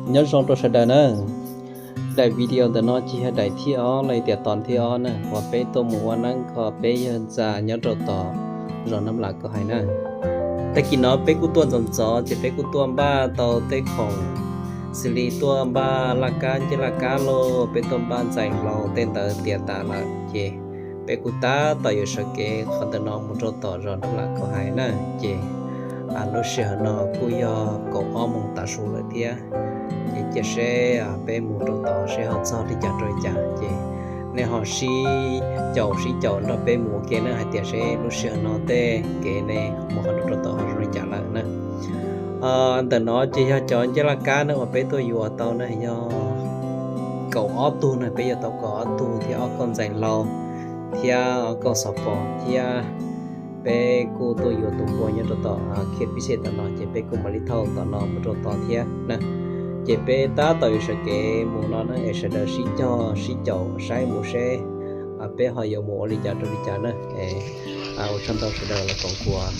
Nyob zoo rau sawv daws na. Daim video ntawm no ces yog daim thib ob los tias tod thib ob na uas peb tuaj mus ua neeb kho peb yawg ntxa nyob rau tom zos Nab Lam Kauj Hais na. Tag kis no peb kuj tuaj ntxov ntxov ces peb kuj tuaj npaj tau tej khoom xws li tuaj npaj laj kab ncej laj kab los peb tuaj npaj ntxaij hlau tej ntawd tiav tas lawm ces peb kuj tab tom yuav sawv kev qhov ntawm no mus rau tom zos Nab Lam Kauj Hais na. Ces lub sij hawm no kuj yog kaum ob moos tav su lawm thiab. Ces cia seb peb mus rau tod seb ho txog li cas rau li cas ces nej ho sib caum sib caum nrog peb mus ua ke na hais tias seb lub sij hawm no tej kev ne mus qhov rau tod ho zoo li cas lawm na. Ntawm no ces yog cov ncej laj kab na uas peb tuaj yuav tau na yog kaum ob tug na, peb yuav tau kaum ob tug thiab ob kauj ntxaij hlau thiab ob kauj xov pos thiab peb kuj tuaj yuav tus npua nyob rau tom khiab pib xej tom no ces peb kuj mam li thauj tom no mus rau tod thiab na. Ces peb tab tom yuav sawv kev mus no na es sawv daws sib cog sib caum saib mus seb peb ho yuav mus ua li cas rau li cas na. Ua tsaug ntau sawv daws los koom kuas.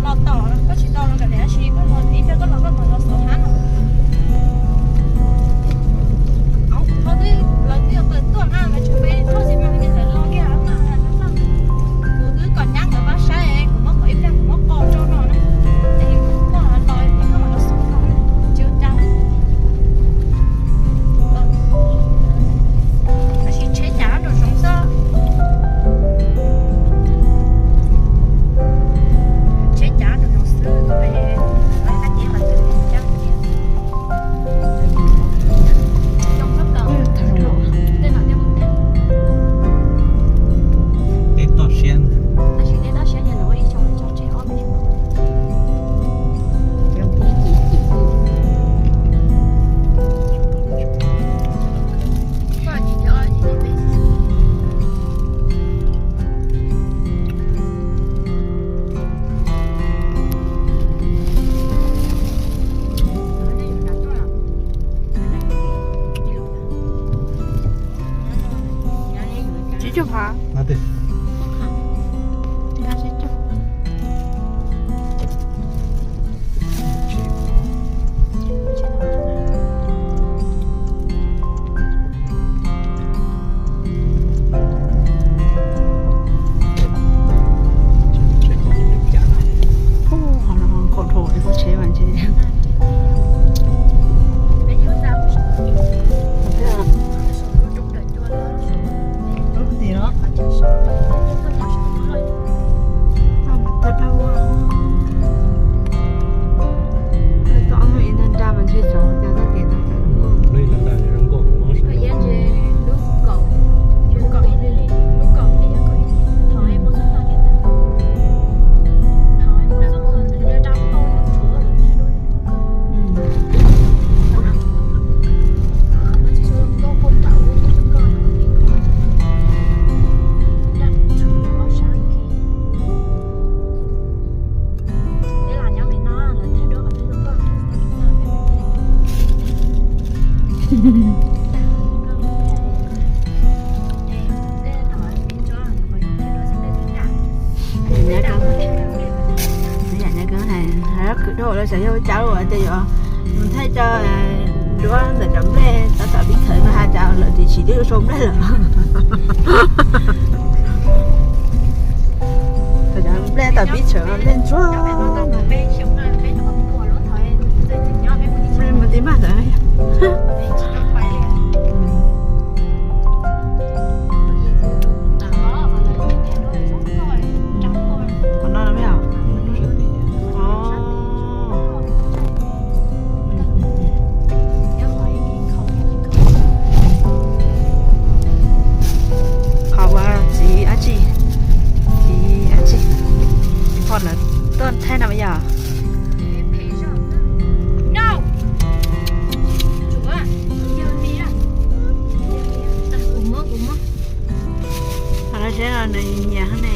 Los tom koj tsis tau los kam ib pliag koj los koj mam los xauv hab no. Kuv twb los twb yuav tawm tuaj na mas tsis peb thauj xi mas niag ntawd los kiag mas kuv twb kom nyab nkawd pab saib kuv muab kom ib pliag kuv muab qo rau no na. Es kuv muab los koj mam los xauv no tsis ua cas. Tab sis tsheb cav nraum zoov xwb. Tsheb cav nraum zoov xwb, koj pe lab kab cev qhov twg cab tiag. Tej toj siab, tab sis tej toj siab ces lawv ua ib xyoo tso tseg ob peb xyoo. Tsib caug phav. Qhov no kaum rau ib lub tsheb mas ntshe. Yam nyab koob hais, khwv dhau lawm xyov yog ua cas ua cas yuav mus thaij cov duab ntawm cov nplej tab tom pib txhawv no has cas lawm tiam sis twb sau nplej lawm. Cov nplej tom pib txhawv nplej ntsuag. Mus ti maj ntawd. Qhov no los me os. Qhov uas txiv dab tsi, txiv dab tsi, txiv phom lawv tuaj thaij no yog. Qhov no seb no nws nyiam nyiam ne.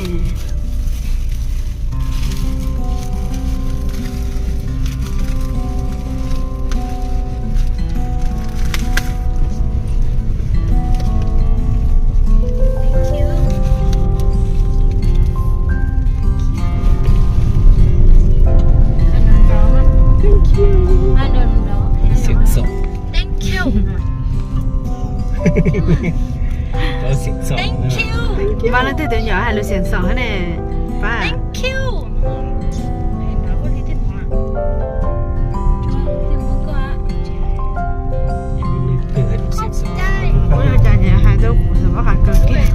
Thank you. Npaj leej twg tus nyuam hais lus xiam txom thiab ne. Pab. Thank you. Ua cas niam hais rau kuv xav pab qhov kawg kiag.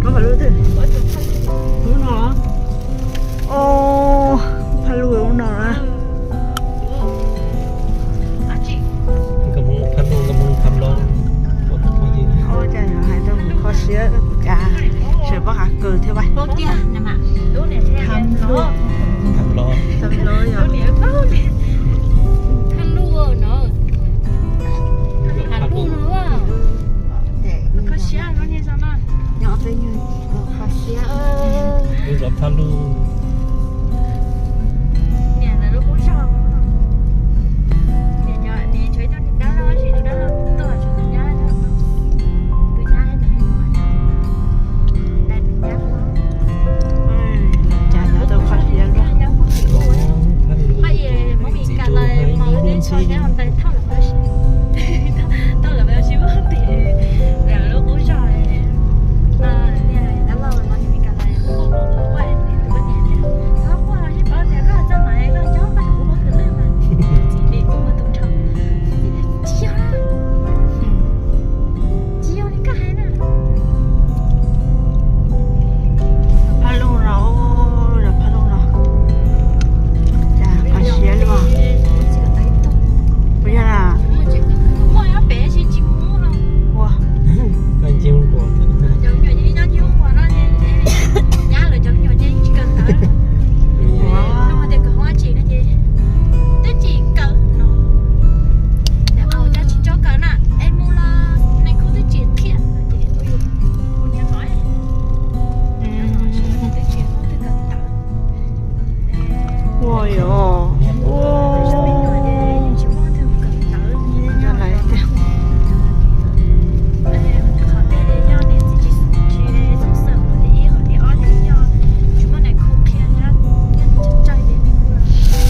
Pab qhov lub twg? Lub no. Os, pab lub no na. Ua cas niam hais rau kuv kho siab, kuv cas xav pab qhov kawg thiab pab. Tham lub, tham lub yog. Tham lub no. Kho siab no. Kho siab. Lub zov phaj lub. Niam lawv lub qub zog. Niam, niam tshuav ib tug niam dab laug, tab sis tus dab laug tuag, tshuav tus nyab, tus nyab, tus nyab. Cas nyob tau kho siab luaj. Pab, Hmoob Mes Kas los mos lub teb tsho thiab, thauj lawv, thauj lawv ua si muag tim lawv lub qub zog. Niag dab laug los Hmoob Mes Kas los quaj quaj quaj, tus poj niam tias, koj quaj los yeej paub tias koj txaj muag, koj nco koj tsis pub pob kws lwj mas. Txiv li kuj muaj tus nrho. Tsis yog, tsis yog li koj hais na. Phaj lub no, phaj lub no. Cas kho siab li os. Puas yog na? Ua. Ua. Ua yog. Ua. Lawv tiag.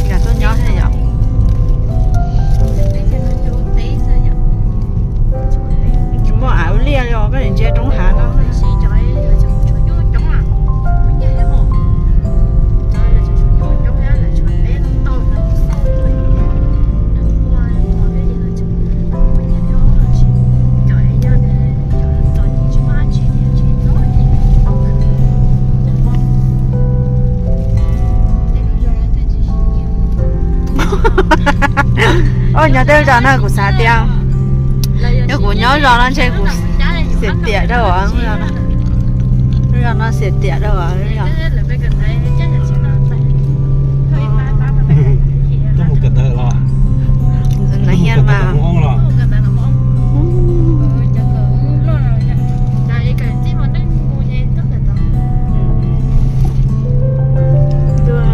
Nkawd tuaj nyob thiab yom. Tsis muaj av ua liaj li os, koj nim ntsia roob hav no. Oj, nyob tej zos no kuv xav tias yog kuv nyob zos no ntshe kuv xiam tiam rau lub zos no, xiam tiam rau lub zos. Nws hiaj mas.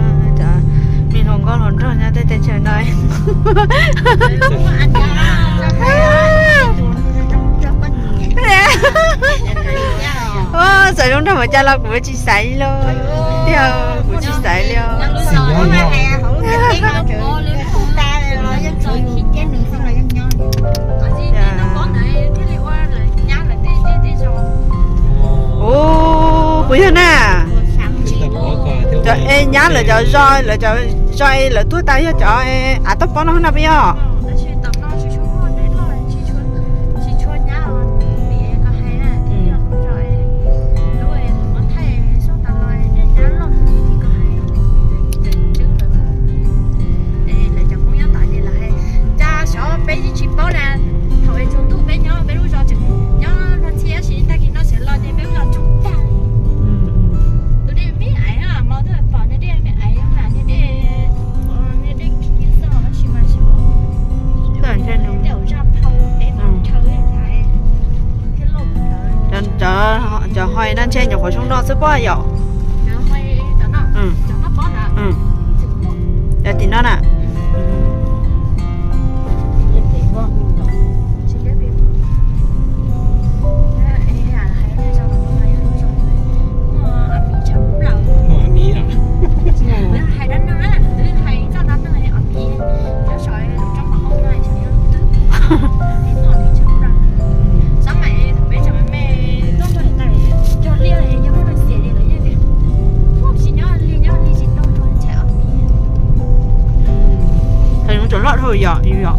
Tuaj cov me hluas nkauj hluas nraug nyob tej teb chaws no. Txawm zoo nraug npaum cas los kuv tsis xaiv li lauj. Tiag, kuv tsis xaiv li os. Ua, puas yog na? Cov es nyab lawv cov zos, lawv cov zos es lawv tuag tas yog cov av toj pob no na puas yog? Cas xyov peb yeej tsis paub na, thaum es tsaus ntuj peb nyob peb lub zos tseem nyob luag ntxhi, tab sis tag kis no sawv los ces peb lub zos tsuj tag. Tus dej me aiv, hmo twg pom niag dej me aiv mas niag dej, niag dej khiv xwb tab sis mas xyov dej zaj phau peb mas dhau thiab loj ntawd. Cov hoi no ntshe nyuam qhuav zoo no xwb pob yom. Cov tim no na. Yog, yog.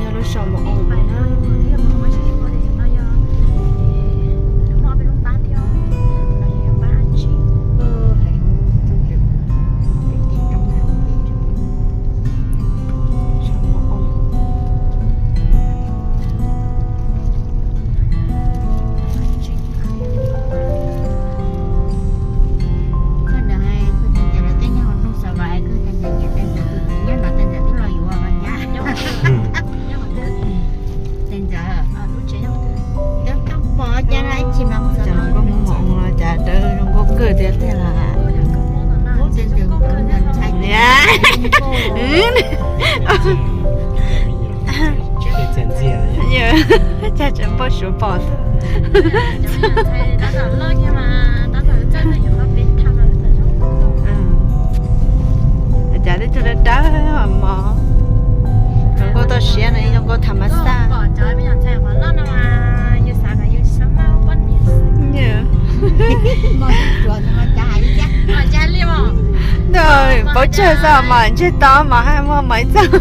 Yog lub saum mos oo na. Cov nkauj Hmoob mos oo los cas dawb zoo nkauj kawg thiab tiag las. Cas tseem npau suav pom xwb. Cas teb tug dawb dawb mos. Zoo nkauj toj siab no, zoo nkauj tham mas xaj. Ntawm paub tsawg xwb mas ntseg tau mas hais muaj maiv txog.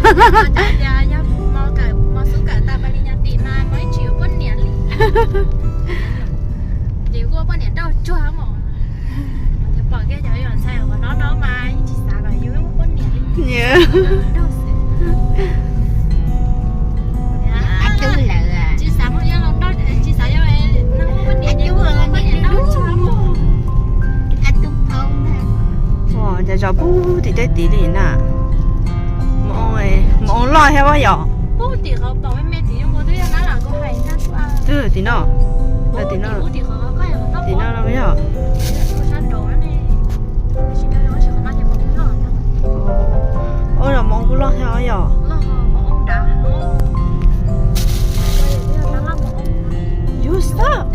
Ua cas zos pub tim tej tid li na. Mos oo loj thiab yom. Twb tim no, tim no, tim no no yog. Ua los mos oo kuj loj thiab yom. Yus xab.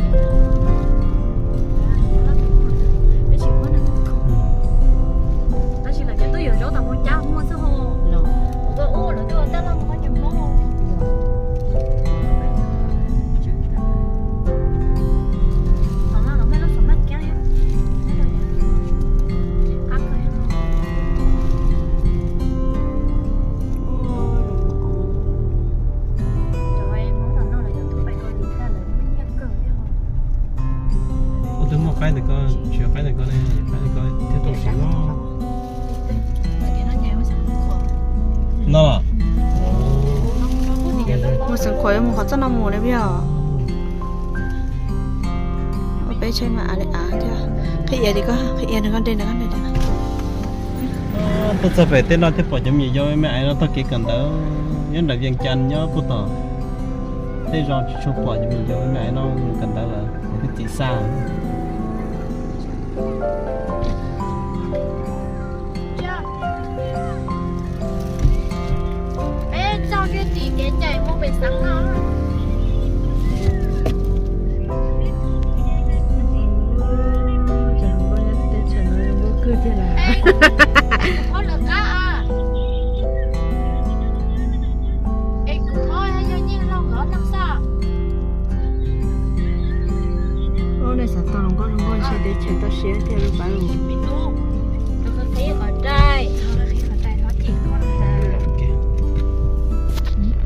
Ua twb muaj qaib ntawm ko, tsis yog qaib ntawm ko ne, qaib ntawm ko thiab tau siv no. No los? Mus xeev khuam yuav mus qhov txoj no mus li peb os. Ua peb tsheb mas av li av thiab. Qhib iav li ko, qhib iav nrog koj nres, nrog koj nres. Tuaj txog pem tej no thiaj pom cov me nyuam yaus me aiv no taug kev kawm ntawv nyob nram Vias Cas nyob puag tom tej zos tsis tshua pom cov me nyuam yaus me aiv no mus kawm ntawv lawm, nws twb txiv xa. Peb txog kiag tim kev cai mus pem xeev no. Kuv phob lawv qab, es kuv phob yog nyiaj laug nkawd ob leeg xwb. Lawv xav tau hluas nkauj hluas nkauj ntshe teb chaws toj siab tiag li pab.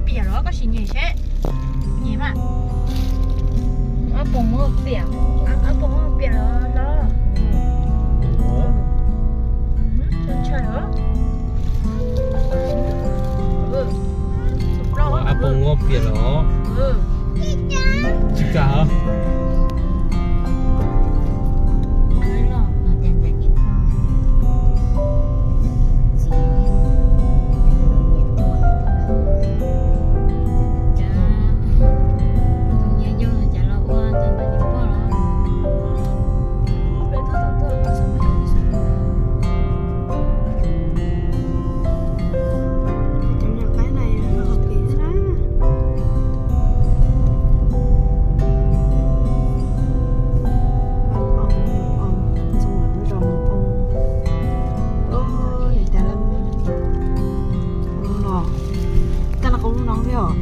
Piam los koj sim nyem seb. Nyem mas. Ob poom muab piam. Ob poom muab piam los los. Ab poom muab piam los. Tsis kam. Tab no qhov lub no thiab os.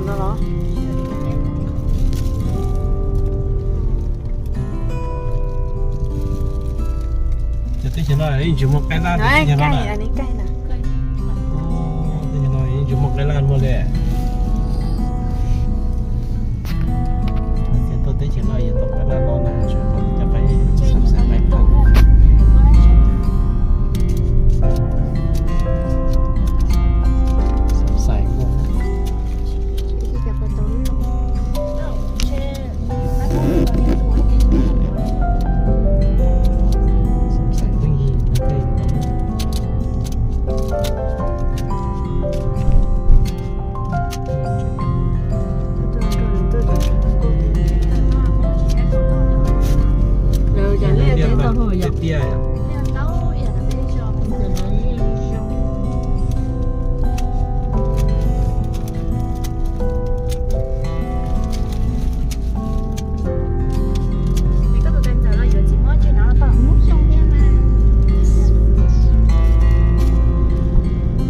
No los. Cov teb chaws no yeej tsis muaj qaib laj, teb chaws no yeej tsis muaj qaib laj muaj li. Tuaj teb chaws no yuav tau qaib laj no na, tsuas cov qaib xav xav qaib phaum. Xav xav kuj. Lawv cov liaj teb tau hauj yom.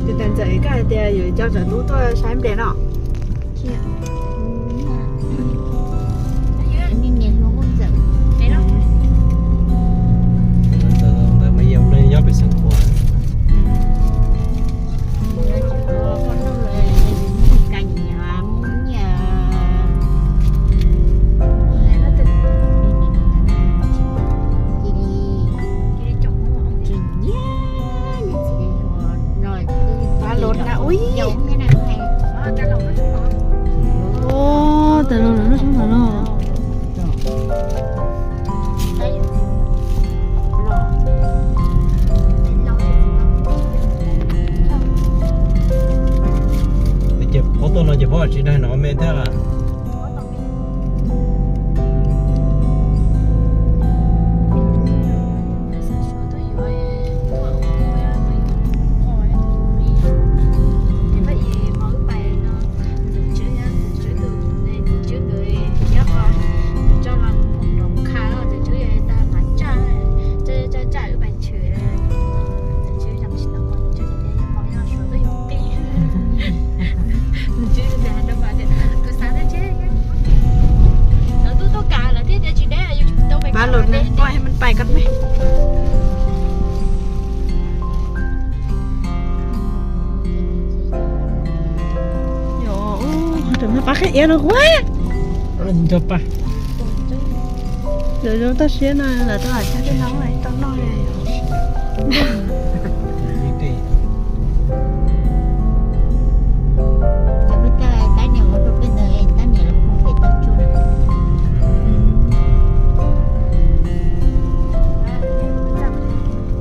Tus tais ntxawm koj hais tias yuav coj tsav dub tuaj saib nplej no. Ntawd mas yog nyob pem Xeev Khuam. Ua, tas los lawm no sab nrad no. Ces qhov tuaj no ces pab tsis daig no me thiab las. Pab los na, poj es man pais koj me. Yog, ua, rau pab qhib iab no ua. Nrog pab. Lawv zoo toj siab no lawv tuaj hais txog tej no tau noj li.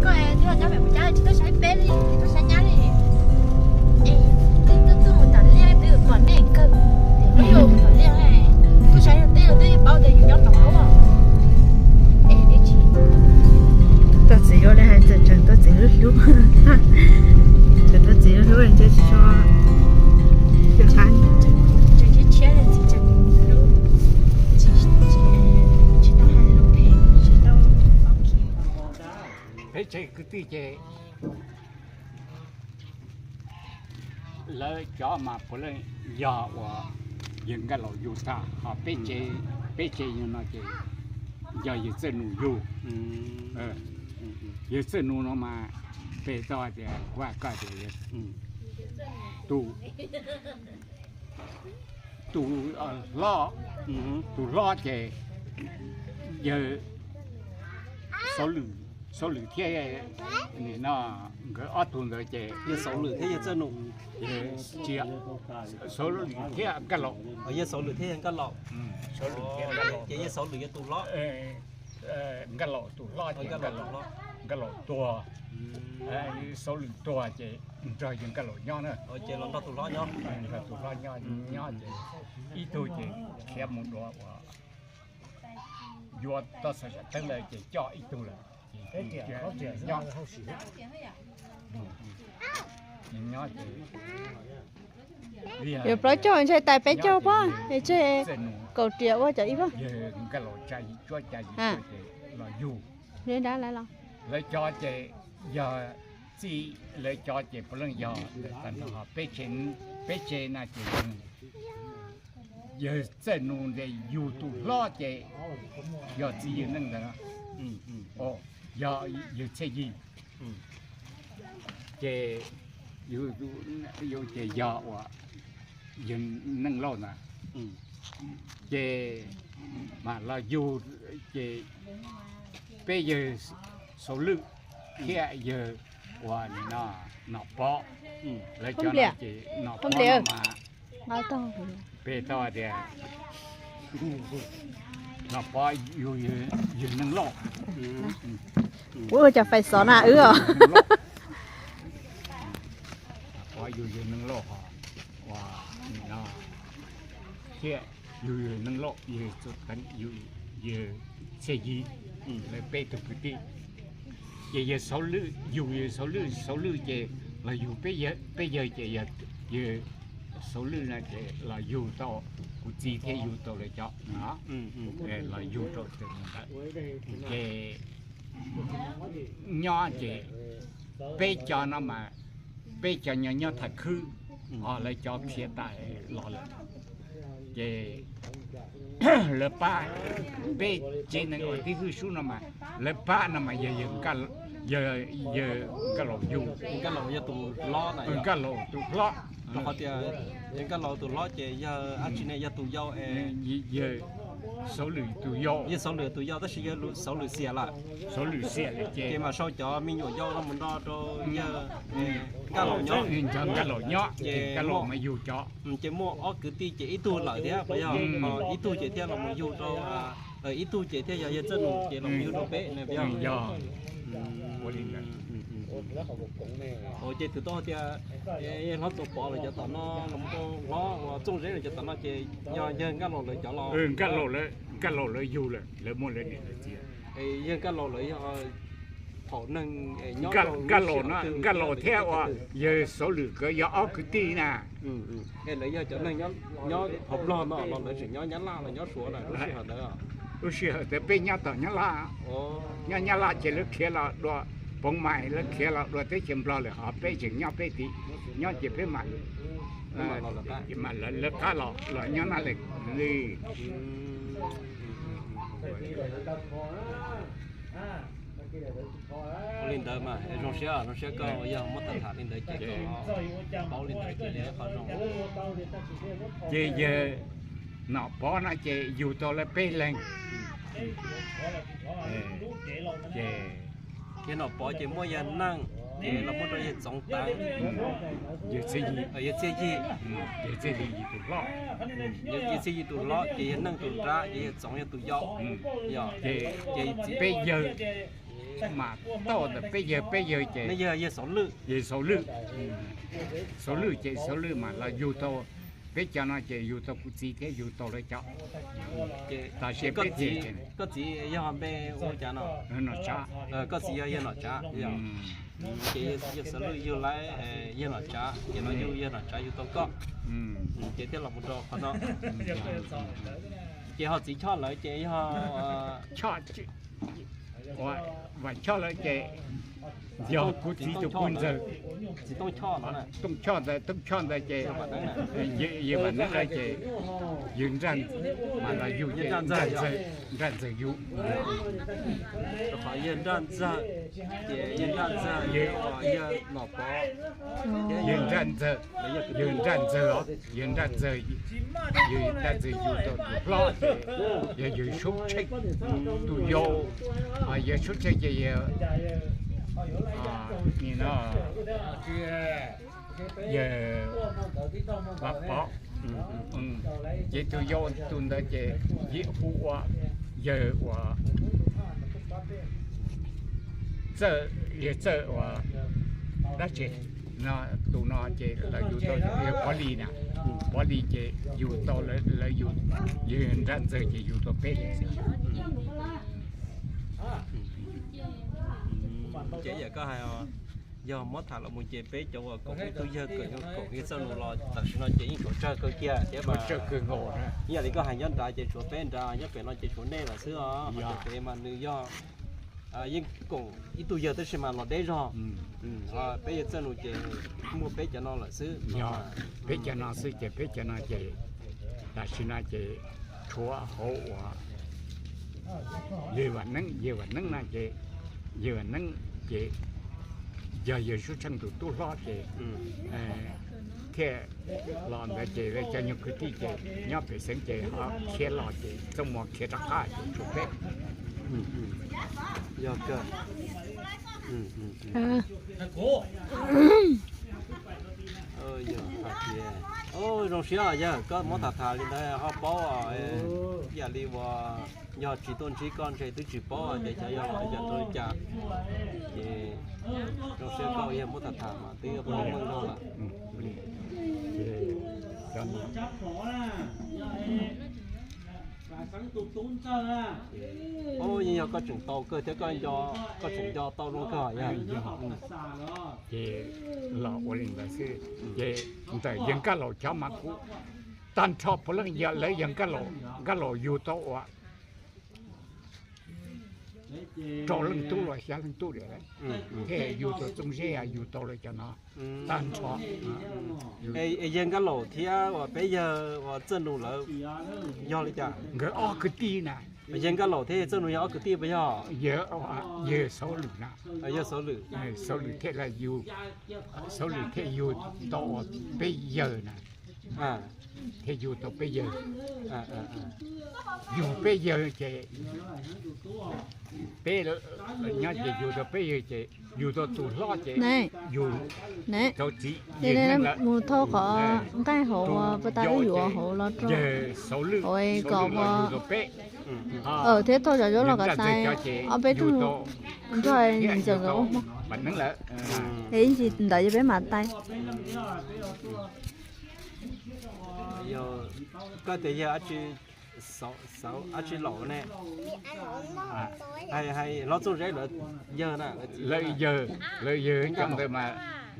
Koj es twb los nyob pem Mus Cab tsis tuaj saib peb li, tsis tuaj saib nyab li. Es twb tuaj mus tom liaj twb pom nej kawg, twb yuav mus tom liaj, tuaj saib yog twb, twb paub tias yus nyob tod. Es twb tsis tuaj txiv ua li hais, tseem tuaj txiv hlub hlub, tseem tuaj txiv hlub hlub ntshe tsis tso, tseem tshiab, tseem hlub, tsis tau hais lus phem, tsis tau. Peb tsev kwv tij ces lawv cov mas puav leej yog uas yawg Nkaj Laus yug tag, ho peb tsev, peb tsev yug no ces yog yawg Txawj Nus yug. Yawg Txawj Nus no mas peb tau tias kuv hais koj tias tus, tus hlob, tus hlob ces yawg Xauv Lwm, Xauv Lwm thiab no, nkawd ob tug ntawd ces yawg Xauv Lwm thiab yawg Txawj Nus, Xauv Lwm thiab Nkaj Laus. Yawg Xauv Lwm thiab yawg Nkaj Laus. Xauv Lwm thiab Nkaj Laus. Ces yawg Xauv Lwm yog tus hlob. Nkaj Laus tus hlob ces Nkaj Laus, Nkaj Laus tuag, Xauv Lwm tuag ces nrog yawg Nkaj Laus nyob na. Ces los nrog tus hlob nyob, nrog tus hlob nyob, nyob ces ib tug ces khiav mus dua uas yuav toj xav sam teeb lawm ces coj ib tug lawm. Nyob, nyob ces yuav plaub caug ntshe tais peb caug pob es tseg kaum riam ua cov ib pob. Yawg Nkaj Laus tsa yim cuab ca yim cuab ces los yug. Lawv cov ces yog txij lawv cov ces puav leej yog tag nrho peb tsev, peb tsev na ces yawg Txawj Nus ntawd yug tus hlob ces yog txiv yawg Neej ntawd, yog yawg Txhiaj Yig. Ces yug ces yog uas yawg Neej Lauj ntawd. Ces mam los yug ces peb yawg Xauv Lwm thiab yawg uas Nom Pov, lawv cov no ces Nom Pov no mas peb tau tias Nom Pov yug yawg Neej Lauj. Ua cov fais xov na wb os. Nom Pov yug yawg Neej Lauj ho, uas no thiab yug yawg Neej Lauj, yawg Txawj Teev, yawg Txhiaj Yig, lawv peb tug kwv tij. Ces yawg Xauv Lwm, yug yawg Xauv Lwm, Xauv Lwm ces los yug peb yawg, peb yawg ces yawg Xauv Lwm no ces los yug tau kuv txiv thiab yug tau lawv cov no, los yug rau ntawd. Ces nyob ces peb cov no mas peb cov nyob nyob Thaj Khwb, ho lawv cov khiav tas los lawm. Ces lawv pab peb tsev neeg uas tib hwj sub no mas, lawv pab no mas yog yawg Nkaj Laus yug. Nkaj Laus yog tus hlob na, Nkaj Laus tus hlob. Rau qhov tias yawg Nkaj Laus tus hlob ces yog dab tsi ne, yog tus yau es yawg Xauv Lwm tus yau, yawg Xauv Lwm tus yau tab sis yawg Xauv Lwm xiam lawm. Xauv Lwm xiam lawm ces mas sau cov me nyuam yau no mus nrog rau yawg Nkaj Laus nyob, Nkaj Laus nyob ces Nkaj Laus mas yug cov. Ces muaj ob kwv tij ces ib tug lawm thiab puas yog? Ib tug ces thiaj los mus yug rau, ib tug ces thiaj yog yawg Txawj Nus ces los mus yug rau peb ne puas yog? Yog. Ces twb tau tias hlob Txuas Pov lawv cov tom no, hlob uas Txooj Zeb lawv cov tom no ces yog yawg Nkaj Laus lawv cov los. Nkaj Laus lawv yug lawm, lawv muaj lawv niam lawv txiv. Yawg Nkaj Laus lawv yog thaum neeg Nkaj Laus no, Nkaj Laus thiab uas yawg Xauv Lwm nkawd yog ob kwv tij na. Lawv yog cov neeg nyob hauv Nplog no los lawv tseem nyob Nyab Laj los nyob Suav lawm lub sij hawm ntawd? Lub sij hawm ntawd peb nyob tom Nyab Laj, nyob Nyab Laj ces lawv khiav los dua Poov Maim, lawv khiav los dua teb chaws Nplog lawm ho peb tseem nyob peb tid, nyob ces peb mam, mam lawv qab los, los nyob na li. Ua li ntawd mas zoo siab, zoo siab koj yog muab tham tham li ntawd ces paub li ntawd ces qhov zoo. Ces yawg Nom Pov no ces yug tau lawv peb leeg. Ces yawg Nom Pov ces muaj yawg Neej, ces los muaj rau yawg Txoov Teev, yawg Txhiaj Yig, yawg Txhiaj Yig tus hlob, yawg Txhiaj Yig tus hlob, ces yawg Neej tus nrab, ces yawg Txoov yog tus yau. Ces peb yawg mas tau ntawm peb yawg, peb yawg ces yawg Xauv Lwm, Xauv Lwm ces Xauv Lwm mas los yug tau, peb cov no ces yug tau kuv txiv thiab yug tau lawv cov. Tam sis peb txiv, koj txiv yog npe ua cas no? Nom Tsav. Koj txiv yog yawg Nom Tsav. Ces yawg Xauv Lwm yug lawv yawg Nom Tsav, ces los yug yawg Nom Tsav yug tau koj, ces thiaj los mus rau qhov no. Ces ho txiv Choj lawv ces yog, Vam Choj lawv ces Yog kuv txiv tus poj ntxawg, Tooj Choj ntawd, Tooj Choj ntawd ces yawg Vam Neeb lawm ces yawg Nraj, mas los yug ces Nraj Ntxawg, Nraj Ntxawg yug. Yawg Nraj Ntxawg, yawg Nraj Ntxawg, yawg Nraj Ntxawg os, yawg Nraj Ntxawg, yawg Nraj Ntxawg yug tau tus hlob ces yog yawg Sub Tsheej tus yau, yawg Sub Tsheej ces yawg, yawg Vam Pov, ces tus yau tus ntawd ces yawg hu ua, yawg ua Txawj, yawg Txawj ua dab tsi no, tus no ces lawv yug tau yawg Pov Lis na, Pov Lis ces yug tau, lawv yug, yawg Nraj Ntxawg ces yug tau peb leeg xwb. Ces yam koj hais, yog muab tham los mus ces peb cov uas koom ib tug yawg, koom yawg Txawj Nus los tam sim no ces yeej tshuav tsawg kawg kiag thiab mas, tsawg kawg nkaus. Ib yam li koj hais nyob nrad ces tshuav peb nrad, nyob pem no ces tshuav nej lawm xwb os. Pem mas nws yog yeej koom ib tug yawg tab sis mas los deb zog. Peb yawg Txawj Nus ces muaj peb cov no lawm xwb. Yog peb cov no xwb ces peb cov no ces tam sim no ces tshuav hauv uas yawg Vam Neeb, yawg Vam Neeb no ces, yawg Vam Neeb ces yog yawg Sub Tsheej tus tub hlob ces thiaj los ntawd ces lawv cov nyuag kwv tij ces nyob pem xeev ces ho khiav los ces txoj muag khiav rov qab ces tshuav peb. Yog kawg. Zoo siab yawg, koj muab tham tham li ntawd ho paub, ib yam li uas yog tsis tuaj ntsib koj ntshe twb tsis paub tias xyov yog los yog rau li cas. Ces zoo siab koj yawg muab tham tham mas twb muaj meej zog lawm. Yeej yog koj tseem tau kawg thiab, koj tseem nco tau zoo kawg yog. Ces los ua li ntawd xwb ces ntawm yawg Nkaj Laus cov mas kuv tag nrho puav leej yog lawv yawg Nkaj Laus, Nkaj Laus yug tau ua rau leej tub los xya leej tub li, thiaj yug tau Txooj Zeb, yug tau lawv cov no tag nrho. Es yawg Nkaj Laus thiab uas peb yawg uas Txawj Nus lawv yog li cas? Nkawd ob kwv tij na. Yawg Nkaj Laus thiab yawg Txawj Nus yog ob kwv tij puas yog? Yawg Xauv Lwm na. Yawg Xauv Lwm. Xauv Lwm thiaj li yug, Xauv Lwm thiaj yug tau uas peb yawg na, thiaj yug tau peb yawg. Yug peb yawg ces peb nyob ces yug tau peb yawg ces yug tau tus hlob ces yug rau txiv, mus thauj qhov nqaij hauv uas pas tas wb yuav hauv los rau, yawg Xauv Lwm, kom ua, yug tau peb, thiab thauj cov zaub los kom tais, ob peb tug nrog ntxawm nkawd ua hmo. Es ib ntsis ntawd ces peb mam tais. Koj tias yawg dab tsi laus ne? Hlob Txooj Zeb lawv yawg na. Lawv yawg, lawv yawg cov ntawd mas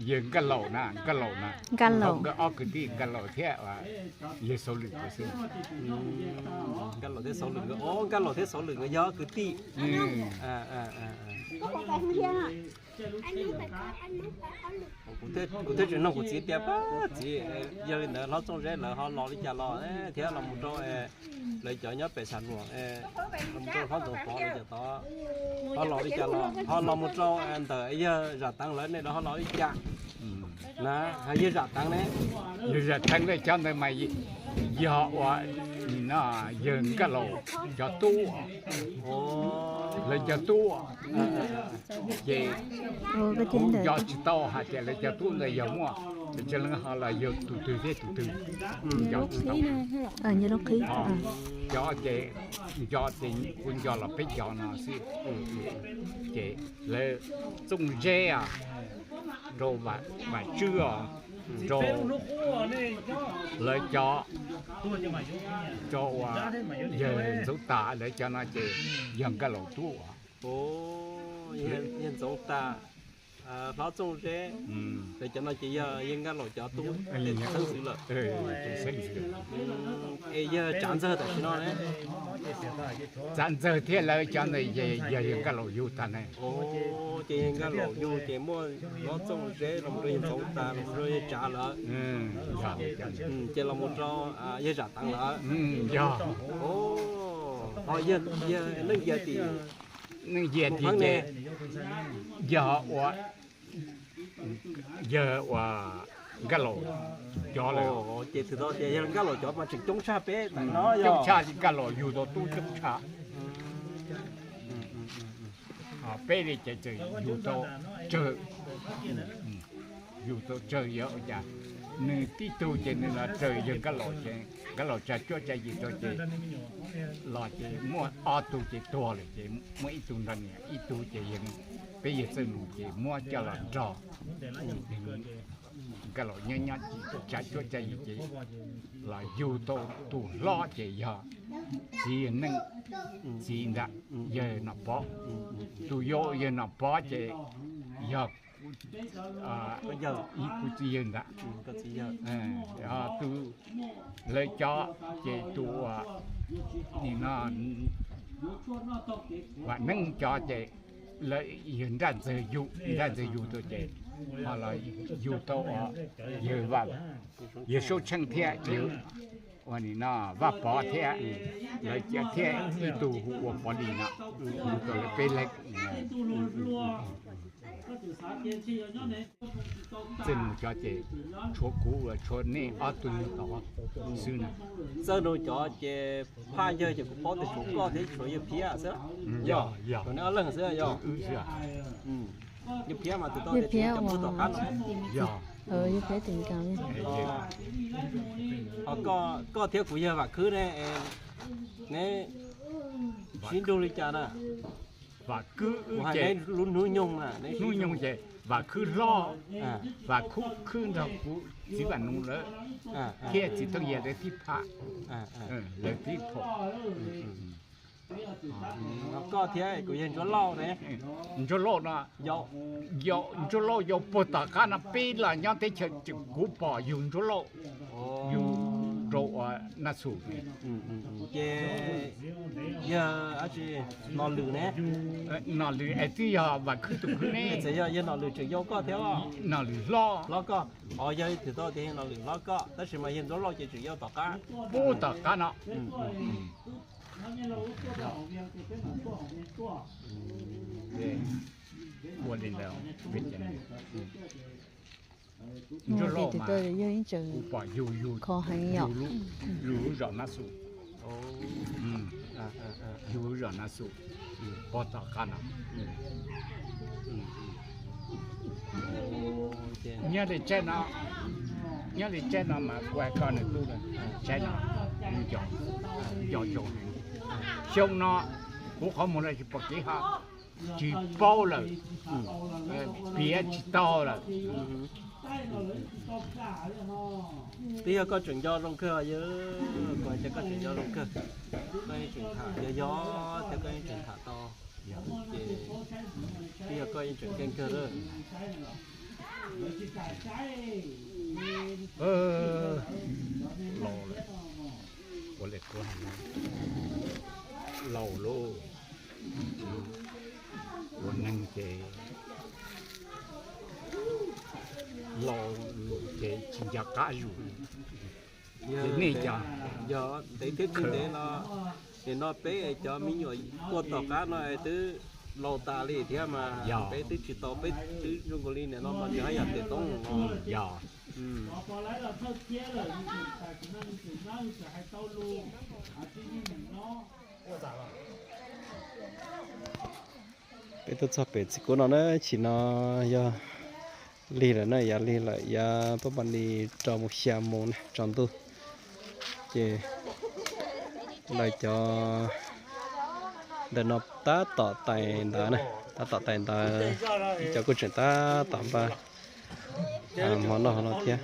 yawg Nkaj Laus na, Nkaj Laus na. Nkaj Laus, nkawd ob kwv tij Nkaj Laus thiab yawg Xauv Lwm xwb. Nkaj Laus thiab Xauv Lwm, Nkaj Laus thiab Xauv Lwm nkawd yog ob kwv tij. Kuv thiaj tseem nug kuv txiv tias, pab txiv, yog li ntawd Hlob Txooj Zeb lawv ho los li cas los thiab los mus rau lawv cov nyob pem Xam Nuam, los mus rau Hlob Ntxoov Pov lawv cov tod, ho los li cas los ho los mus rau ntawm yawg Zam Teev lawv ne los ho los li cas na? Yawg Zam Teev ne? Yawg Zam Teev lawv cov ntawd mas yog ua, nim no yawg Nkaj Laus cov tub, lawv cov tub. Ces kuv nco tsis tau hais tias lawv cov tub ntawd yog muaj tsis leej ho los yog tus twg thiab tus twg, nco tsis tau. Cov ces nco ces kuv nco los peb cov no xwb. Ces lawv Txooj Zeb, rau Vam Tswb os, rau lawv cov, rau uas yawg Ntxoov Tas lawv cov no ces yog Nkaj Laus tub. Yawg Ntxoov Tas, Hlob Txooj Zeb, cov no ces yog yawg Nkaj Laus cov tub xeeb xwb lawm. Es yawg Tsav Ntxawg tam sim no ne? Tsav Ntxawg thiab lawv cov ntawd ces yog yawg Nkaj Laus yug tag ne. Ces yawg Nkaj Laus yug ces muaj Hlob Txooj Zeb los rau yawg Ntxoov Tas los rau yawg Tsav lawm. Ces los mus rau yawg Zam Teev lawm. Yog, yawg Neej Yias tim, Neej Yias tim ne, yog ua, yawg ua Nkaj Laus cov lawm. Ces thaum tias yawg Nkaj Laus cov mas tseem coob tshaj peb no, coob tshaj, Nkaj Laus yug tau tub coob tshaj. Peb li ces tseem yug tau tsawg, yug tau tsawg yog ua cas, nws tib tug ces nws los raws yawg Nkaj Laus ces Nkaj Laus tsa cuab tsa yim rau ces los ces muaj ob tug ces tuag lawm ces muaj ib tug nrog niam, ib tug ces yog peb yawg Txawj Nus ces muab coj los nrog Nkaj Laus nyob nyob tsa cuab tsa yim ces los yug tau tus hlob ces yog txiv yawg Neej, txiv ntag, yawg Nom Pov. Tus yau yawg Nom Pov ces yog ib kuv txiv yawg ntag. Tus lawv cov ces tus nim no Vam Neeb cov ces lawv yawg Nraj Ntxawg yug, Nraj Ntxawg yug tau ces ho los yug tau yawg Sab Tsheej thiab yawg ua nim no Vaj Pov thiab, lawv cov thiab ib tug hu ua Pov Lis no, yug tau lawv peb leeg. Txawj Nus cov ces tshuav kuv, tshuav nej ob tug tod xwb na. Txawj Nus cov ces phaj yawg ces kuv paub tias tshuav koj thiab tshuav yawg Phiab xwb. Yog, yog, tshuav nej ob leeg xwb yog. Yawg Phiab tus tau tias tseem mus tom qab no. Yog, yawg Phiab tus nkaus. Ho koj thiab kuv yawg Vam Khwb ne, neb sib nrug li cas na? Vam Khwb ces lub hnub nyoog na, hnub nyoog ces Vam Khwb hlob, Vam Khwb khwb nrog kuv txiv Vam Nus lawv thiab txiv Tooj Yias lawv tib phaj, lawv tib phaj. Koj thiab kuv yawg Ntsuab Lauj ne? Ntsuab Lauj no, yog Ntsuab Lauj yog puag tom qab no peb los nyob teb chaws kuv pom yug Ntsuab Lauj, yug rau ua Naj Xus. Ces yog Nom Lwm ne? Nom Lwm es twb yog Vam Khwb tus kwv ne. Txawm yog yawg Nom Lwm tseem yau koj thiab. Nom Lwm hlob, hlob koj. Os, yog ib tug tau tias yawg Nom Lwm hlob koj, tab sis mas yawg Ntsuab Lauj ces tseem yau tom qab, puag tom qab no. Ua li ntawd, Ntsuab Lauj mas kuv pom yug, yug, yug lub zos Naj Xus, yug lub zos Naj Xus, puag tom qab no. Nyob li tsaib no, nyob li tsaib no mas kuv hais koj nws tub, tsaib no nco zoo heev. Xyoo no kuv qhov muag los tsis pom kev hab, tsis paub lawm, piav tsis tau lawm. Twb yog koj tseem nco zoo kawg, yog kuv hais tias koj tseem nco zoo kawg, koj yeej tseem tham yog yog thiab koj yeej tseem tham tau, ces twb yog koj yeej tseem keej kawg lawm. Laus lawm, ua li qub, laus lauj, ua neeg ces laus ces tsis nco qab zus. Nej cov, yog ntev thiab tsis ntev no, nim no peb cov me nyuam tuaj tom qab no es twb laus tas li thiab mas peb twb tsis tau, peb twb zoo nkaus li nim no mas nws haj yam tes toob no. Yog. Peb tuaj txog pem txiv kuv no na, chim no yog lig lawm na, yav lig lawm, yav pab mam li rau mus xya mus na tsaus ntuj. Ces lawv cov ntawm no tab tom tais ntawv na, tab tom tais ntawv, ib cov kuj tseem tab tom npaj hmo noj hmo no thiab.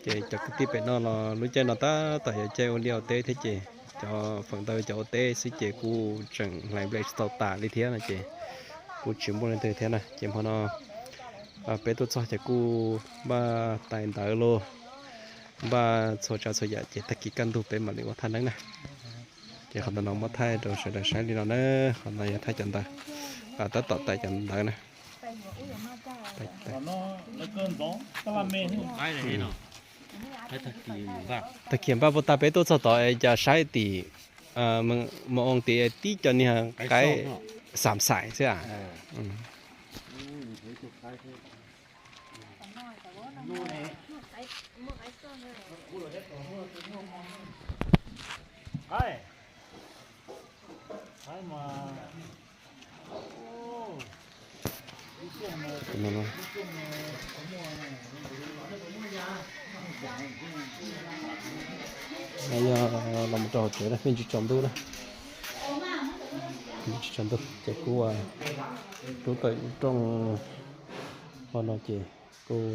Ces cov kwv tij pem no los lub caij no tab tom yuav caij ua liaj ua teb thiab ces cov feem ntau cov ua teb xwb ces kuj tseem hlais nplej tsis tau tas li thiab no ces kuj tsis muaj leej twg thiab na. Ces hmo no peb tuaj txog ces kuj npaj tais ntawv los npaj txhua tsav txhua yam ces tag kis kaj ntug peb mam li ua thaj neeb na. Ces qhov ntawm no muab thaij rau sawv daws saib li no na, qhov no yog thaij cov ntawv, tab tom tais cov ntawv na. Tag kis npaj puas tag peb tuaj txog tod es cas saib tim, mus oo tim tib co niag qaib xam xaim xwb a. Yog los mus rau hauv tsev na, me ntsis tsaus ntuj na. Me ntsis tsaus ntuj ces kuj rub tau ib rooj hmo no ces kuj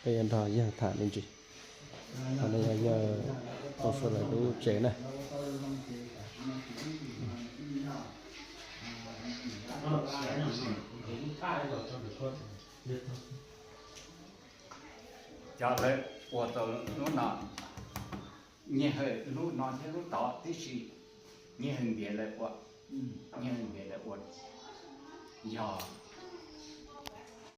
peb yuav nrog yawg tham me ntsis. Qhov no yog yawg Tooj Suav lawv lub tsev na. Cov lawv ua tau lub no, nyias hawm lub no thiab lub tod tib si, nyias hawm ntiav lawv ua, nyias hawm ntiav lawv ua, yog